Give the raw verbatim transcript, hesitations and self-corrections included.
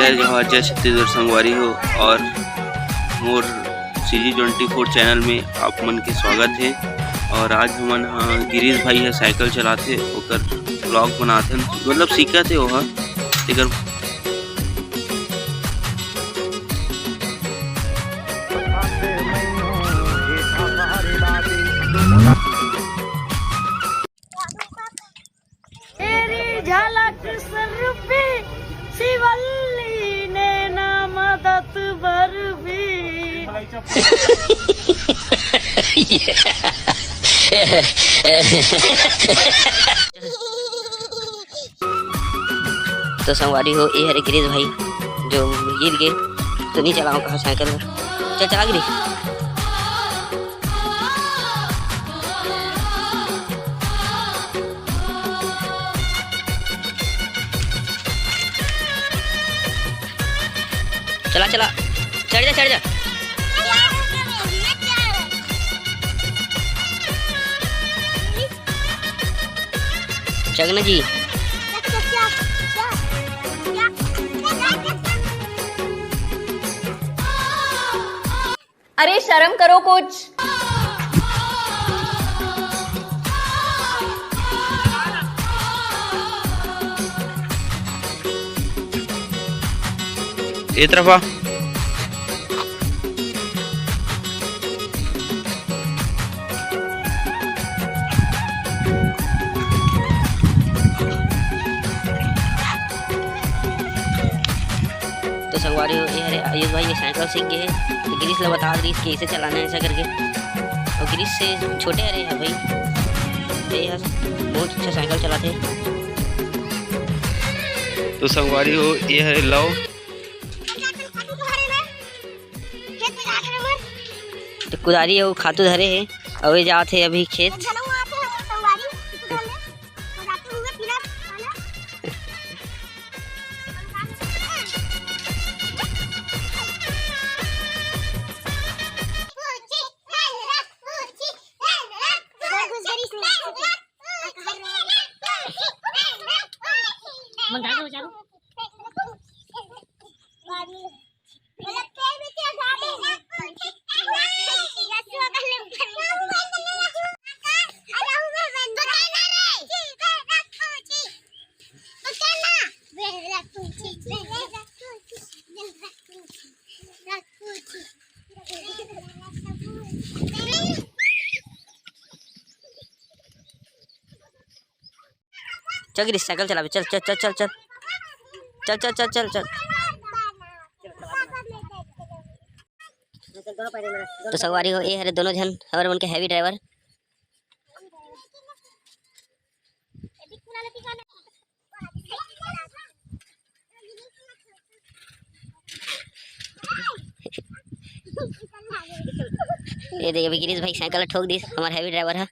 जय जोहार, जय छत्तीसगढ़ संगवारी हो, और मोर CG twenty four channel में आप मन के स्वागत हे। और आज हमन ह गिरीश भाई ह साइकिल चलाथे, ओकर vlog बनाथन, मतलब सीखत हे ओह, तेकर तेरी झलक सर पे शिवल्ली नैना मदद बर भी। तो संगवारी हो, ये हरे गिरीश भाई जो गिर गे, तो नहीं चलाओ कहा साइकिल। चल चला गिरीश। चला चला, चढ़ जा चढ़ जा। चगना जी। अरे शर्म करो कुछ। ए तरफ आ। तो संगवारी हो, ये हरे आयुष भाई, ये साइकिल सीख गए हैं, तो गिरीश ला बता रही कैसे चलाना है ऐसा करके। और गिरीश से छोटे हरे है भाई, तो ये हर बहुत अच्छा साइकिल चलाते हैं। तो संगवारी हो, ये हरे लव। तो कुदारी है, वो खातू धरे है, और ये जात है अभी खेत। चल गिरीश, साइकिल चलाबे, चल, चल, चल, चल, चल। चल, चल, चल, चल, चल। तो संगवारी हो, ये हरे दोनों झन, हमर मन के heavy driver। ये देखिए, अभी गिरीश भाई साइकिल ठोक दिस, हमार heavy driver है।